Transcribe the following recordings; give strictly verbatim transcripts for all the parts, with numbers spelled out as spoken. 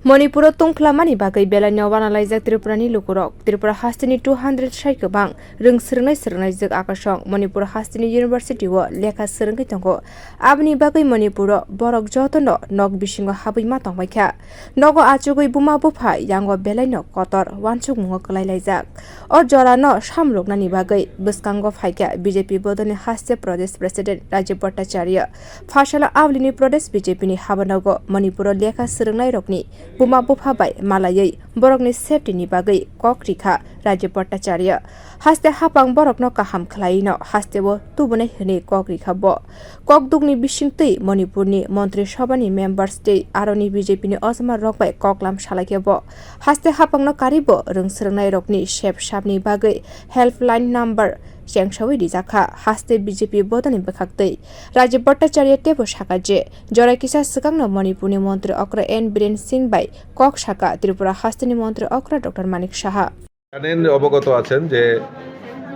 Manipuro tungphlamani bagwi belaino wanalaijak Tripurani lukurok. Tripura hasteni two hundred sai kwbang rwng swrwngnai swrwngnaijwk akasong Manipur hasteni university-o lekha swrwngwi tongo. Aboni bagwi Manipuro borok jotono nok bisingo habwi ma tongbaikha. Nogo achugwi buma bupha yango belaino kotor wansukmungo kwlai laijak. O jorano samloknani bagwi bwskango phaikha B J P bodolni haste Pradesh President Rajiv Bhattacharya. Phaisalo Aulini Pradesh B J P ni habanogo Manipuro lekha swrwngnairokni buma bupha bai malaiwi borokni safety ni bagwi kok rikha Rajiv Bhattacharya. Haste hapang borokno kaham khwlaino hasteo tubunai hwnwi kok rikha bo. Kokdukni bisingtwi Manipurni Montri Sabhani members tei aroni B J P ni ojma rok bai koklam salaikhe bo. Haste hapangno karibo rwng swrwngnairokni sep sapni bagwi helpline number chengsawi rijakha. Haste B J P bodolni bwkhaktwi Rajiv Bhattacharya teibo sakha je, jora kisa swkangno Manipurni Montri Okra N Biren Singh bai kok sakha Tripura hasteni Montri Okra Doctor Manik Saha. জানেন, অবগত আছেন যে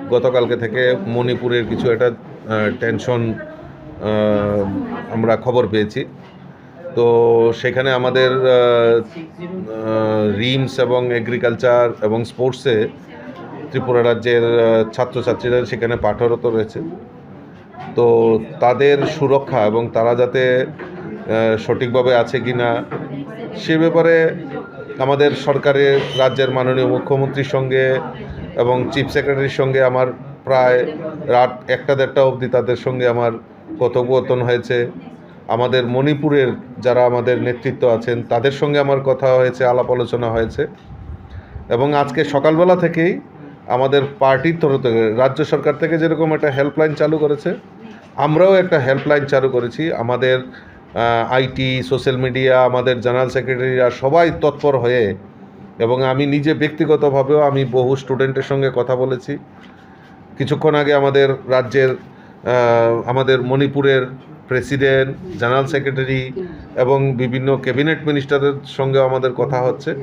গতকালকে থেকে মণিপুরের কিছু একটা, আহ, টেনশন, আহ, আমরা খবর পেয়েছি। তো সেখানে আমাদের, আহ, আহ, রিমস এবং এগ্রিকালচার এবং স্পোর্টসে ত্রিপুরা রাজ্যের, আহ, ছাত্রছাত্রীরা সেখানে পাঠরত রয়েছে। তো তাদের সুরক্ষা এবং তারা যাতে, আহ, সঠিকভাবে আছে কিনা সে ব্যাপারে আমাদের সরকারের, রাজ্যের মাননীয় মুখ্যমন্ত্রীর সঙ্গে এবং চিফ সেক্রেটারির সঙ্গে আমার প্রায় রাত একটা দেড়টা অবধি তাদের সঙ্গে আমার কথোপকথন হয়েছে। আমাদের মণিপুরের যারা আমাদের নেতৃত্ব আছেন তাদের সঙ্গে আমার কথা হয়েছে, আলাপ আলোচনা হয়েছে। এবং আজকে সকালবেলা থেকেই আমাদের পার্টির তরফ থেকে, রাজ্য সরকার থেকে যেরকম একটা হেল্পলাইন চালু করেছে, আমরাও একটা হেল্পলাইন চালু করেছি। আমাদের, আহ, আইটি, সোশ্যাল মিডিয়া, আমাদের জেনারেল সেক্রেটারিরা সবাই তৎপর হয়ে, এবং আমি নিজে ব্যক্তিগতভাবেও আমি বহু স্টুডেন্টের সঙ্গে কথা বলেছি। কিছুক্ষণ আগে আমাদের রাজ্যের, আহ, আমাদের মণিপুরের প্রেসিডেন্ট, জেনারেল সেক্রেটারি এবং বিভিন্ন ক্যাবিনেট মিনিস্টারের সঙ্গেও আমাদের কথা হচ্ছে।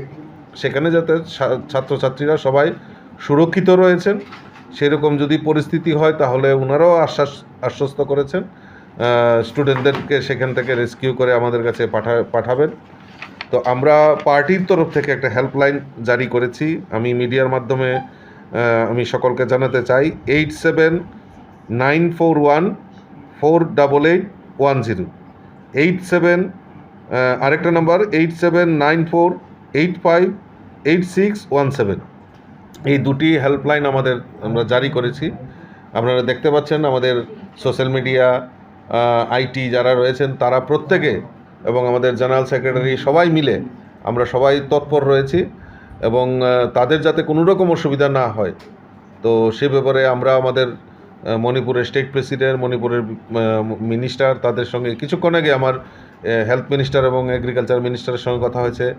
সেখানে যাতে ছা-, ছাত্রছাত্রীরা সবাই সুরক্ষিত রয়েছেন, সেরকম যদি পরিস্থিতি হয় তাহলে ওনারাও আশ্বাস, আশ্বস্ত করেছেন, আহ, স্টুডেন্টদেরকে সেখান থেকে রেস্কিউ করে আমাদের কাছে পাঠা-, পাঠাবেন। তো আমরা পার্টির তরফ থেকে একটা হেল্পলাইন জারি করেছি। আমি মিডিয়ার মাধ্যমে, আহ, আমি সকলকে জানাতে চাই, eight seven nine four one four double eight one zero, eight seven, আহ, আরেকটা number, eight seven nine four eight five eight six one seven. এই দুটি হেল্পলাইন আমাদের, আমরা জারি করেছি। আপনারা দেখতে পাচ্ছেন, আমাদের সোশ্যাল মিডিয়া, আহ, আইটি যারা রয়েছেন, তারা প্রত্যেকে এবং আমাদের জেনারেল সেক্রেটারি সবাই মিলে আমরা সবাই তৎপর রয়েছি এবং, আহ, তাদের যাতে কোনো রকম অসুবিধা না হয়। তো সে ব্যাপারে আমরা আমাদের, আহ, মণিপুরের স্টেট প্রেসিডেন্ট, মণিপুরের, আহ, মিনিস্টার, তাদের সঙ্গে কিছুক্ষণ আগে আমার, আহ, হেলথ মিনিস্টার এবং এগ্রিকালচার মিনিস্টারের সঙ্গে কথা হয়েছে।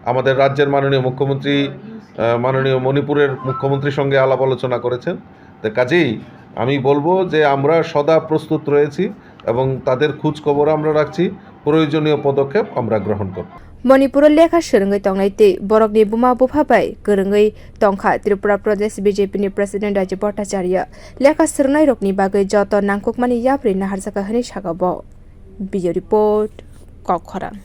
আমাদের রাজ্যের মাননীয় মুখ্যমন্ত্রী, আহ, মাননীয় মণিপুরের মুখ্যমন্ত্রীর সঙ্গে আলাপ আলোচনা করেছেন। তো কাজেই আমি বলবো যে আমরা সদা প্রস্তুত রয়েছি এবং তাদের খোঁজ খবর আমরা রাখছি, প্রয়োজনীয় পদক্ষেপ আমরা গ্রহণ করব। Manipuro lekha swrwngwi tongnai tei borokni buma bupha bai kwrwngwi tongkha Tripura Pradesh B J P ni President Rajiv Bhattacharya. Lekha swrwngnairokni bagwi joto nangkukmani yapri naharjakha hwnwi sakha bo. Bureau Report, Kokkhorang.